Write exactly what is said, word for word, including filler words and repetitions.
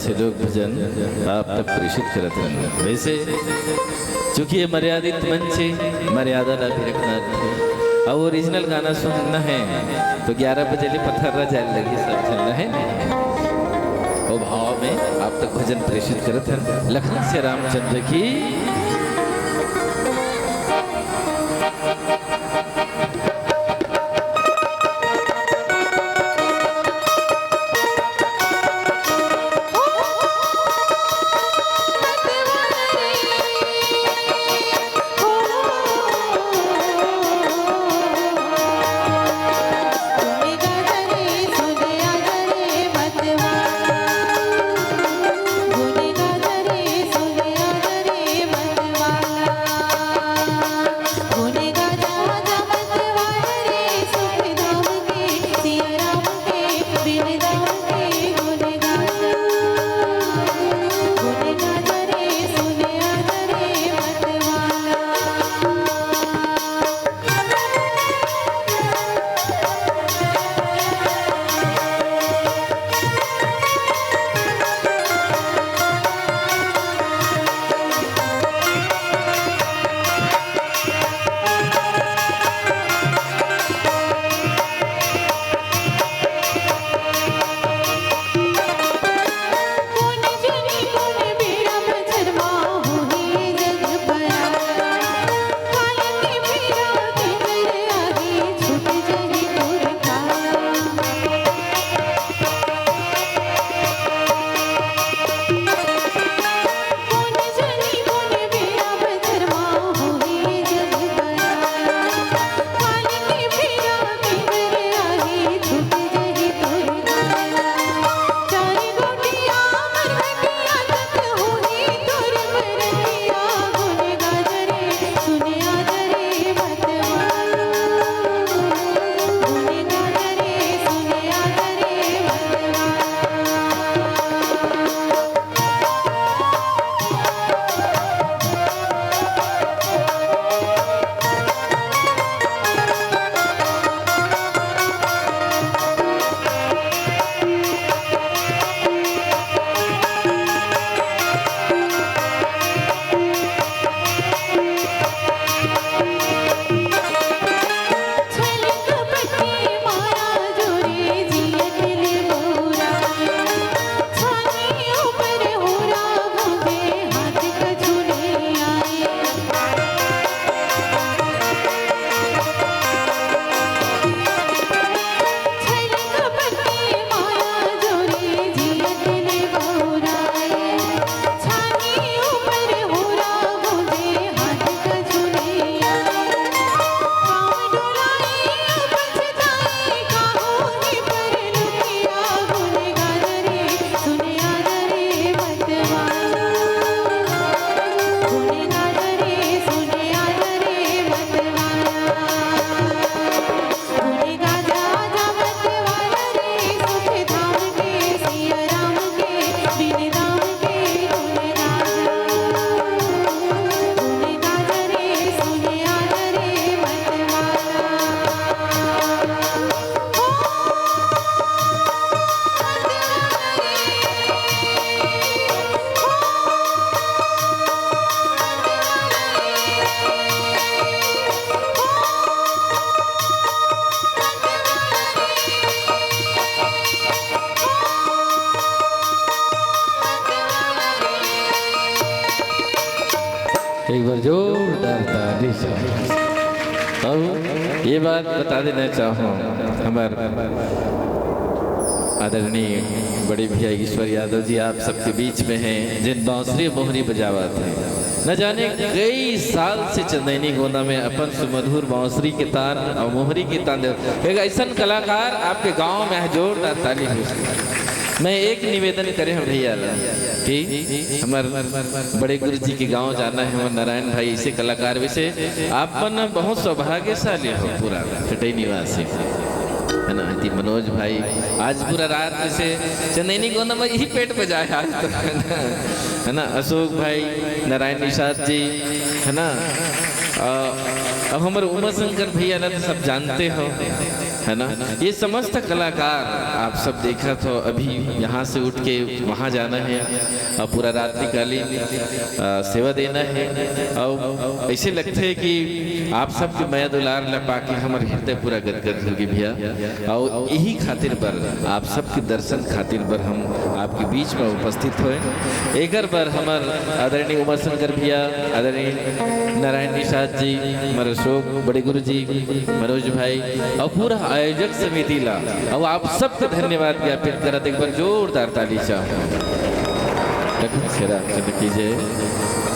से लोग भजन आप तक प्रेषित करत हन। वैसे चूंकि ये मर्यादित मंच हे, मर्यादा ला भी रखना हे। अउ original गाना सुनना हे तो ग्यारह बजे ले पथर्रा जाए लगही, सब झन ला, हे नहीं? ओ भाव में आप तक भजन प्रेषित करत हन। लखन से रामचंद्र की। एक बार जोरदार ताली से। अउ ये बात बता देना चाहूँ, हमार आदरणीय बड़े भैया ईश्वर यादव जी आप सबके बीच में हैं, जिन बांसुरी मोहरी बजावत हैं। न जाने कई साल से चंदैनी गोंदा में अपन सुमधुर बांसुरी के तान अउ मोहरी के तान दे। एक ऐसन कलाकार आपके गांव में हे, जोरदार ताली हो। मैं एक निवेदन करे हंव भैया ला कि हमर बड़े गुरु जी के गांव जाना हे, हमर नारायण भाई ऐसे कलाकार, वैसे आप मन बहुत सौभाग्यशाली हो, पूरा कटई निवासी, हे ना, कि मनोज भाई आज पूरा रात से चंदैनी गोंदा में यही पेट बजाए आज तो, हे ना, अशोक भाई, नारायण निषाद जी, हे ना, अ, अब हमर उमा शंकर भैया ला तो सब जानते हो, है ना? ये समस्त कलाकार आप सब देखत हो, अभी यहाँ से उठ के वहाँ जाना है और पूरा रात्रिकालीन, अ, सेवा देना है। और ऐसे लगथे कि आप सबके मया दुलार ला पाके हमर हृदय पूरा गदगद होगे भैया। और यही खातिर बर, आप सबके दर्शन खातिर बर हम आपके बीच में उपस्थित होए। एकर बर हमर आदरणीय उमा शंकर भैया, आदरणीय नारायण निषाद जी, हमर अशोक बड़े गुरु जी, मनोज भाई और पूरा आयोजक समिति ला और आप सबके धन्यवाद ज्ञापित करत एक बार जोरदार ताली चाहो। लखन श्री रामचंद्र की जय।